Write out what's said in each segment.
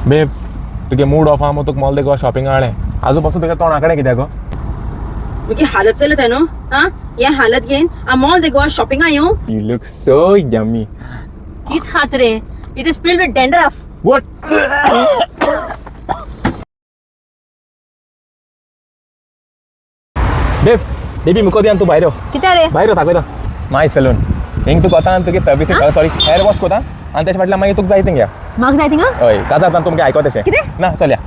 Babe, तुगे mood off आहा, तुका मॉल दे शॉपिंग हाडलें. आजू पासून तुगे तोंडा कडेन कित्याक गो? मुगे हालत चलत आहे न्हू. हा, हे हालत घेन हांव मॉल दे गोवा शॉपिंगा येवं? You look so yummy. कित हात रे, it is filled with dandruff. What? Babe, baby, मुको दी आनी तूं भायर यो. कित्या रे? भायर यो, दाखयता माय सलून. हिंग तुका वता आनी तुगे सर्विस, सॉरी, हेअर वॉश कोता आनी तेच्या फाटल्यान मागीर तुका जाय थिंग या. म्हाका जाय थिंगा? हय, काजार जावन तुमकां आयको तशें. कितें? ना, चल या.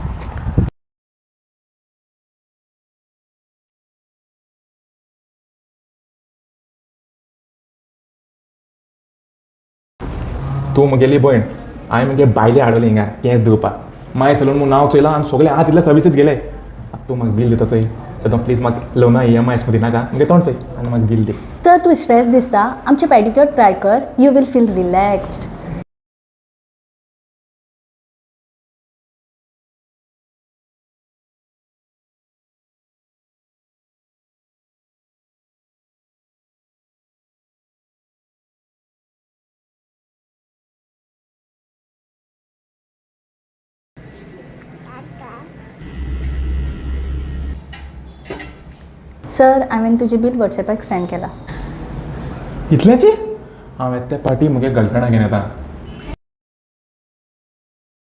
तूं म्हगेली भयण. हांवें म्हगे बायले हाडवली हिंगा केंस धुवपाक. माय सलून म्हूण नांव चोयलां आनी सगळें आहा तितले सर्विसीस गेले. आतां तूं म्हाका बील दिता चोय, तेदो प्लीज म्हाका लोना EMI अशें दिनाका. म्हगे तोंड चोय आनी म्हाका बील दी. सर, तूं स्ट्रेस दिसता. आमचे पेडिक्योर ट्राय कर, you will feel relaxed. Sir, हांवें तुजें बील वॉट्सॅपाक सेंड केलां. इतल्याची? हांव येता ते पार्टी म्हगे गर्लफ्रेंडा घेवन येता.